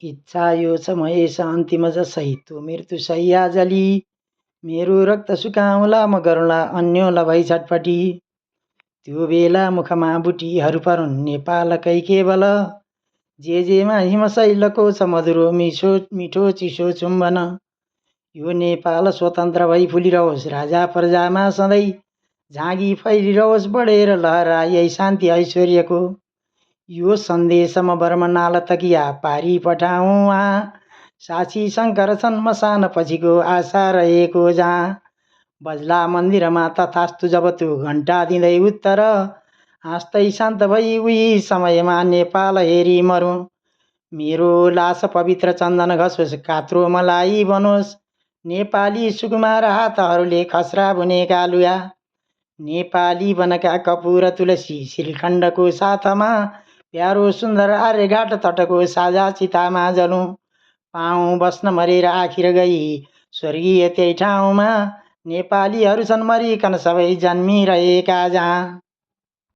इच्छा यो छ महेश अन्तिम जसै तँ मृत्यु सैया जली मेरो रक्त सुकाउला म गरौँला अन्योला भई छटपटी त्यो बेला मुखमा बुटीहरू परुन् नेपालकै केवल जेमा हिमशैलको छ मधुरो मिठो चिसो चुम्बन यो नेपाल स्वतन्त्र भई फुलिरहोस् राजा प्रजामा सधैँ झाँगी फैलिरहोस् बढेर लहराई शान्ति ऐश्वर्यको यो सन्देश म बर्मनाल तकिया पारी पठाउँ साक्षी शङ्कर छन् मसान पछिको आशा रहेको जहाँ बज्ला मन्दिरमा तथास्तु जब त्यो घन्टा दिँदै उत्तर हाँस्दै शान्त भई उही समयमा नेपाल हेरी मरौँ मेरो लास पवित्र चन्दन घसोस् कात्रो मलाई बनोस् नेपाली सुकुमार हातहरूले खस्रा बुनेका लुगा नेपाली वनका कपुर तुलसी श्रीखण्डको साथमा प्यारो सुन्दर आर्यघाट तटको साझा चितामा जलौँ पाऊँ बस्न मरेर आखिर गई स्वर्गीय त्यही ठाउँमा नेपालीहरू छन् मरिकन सबै जन्मिरहेका जहाँ।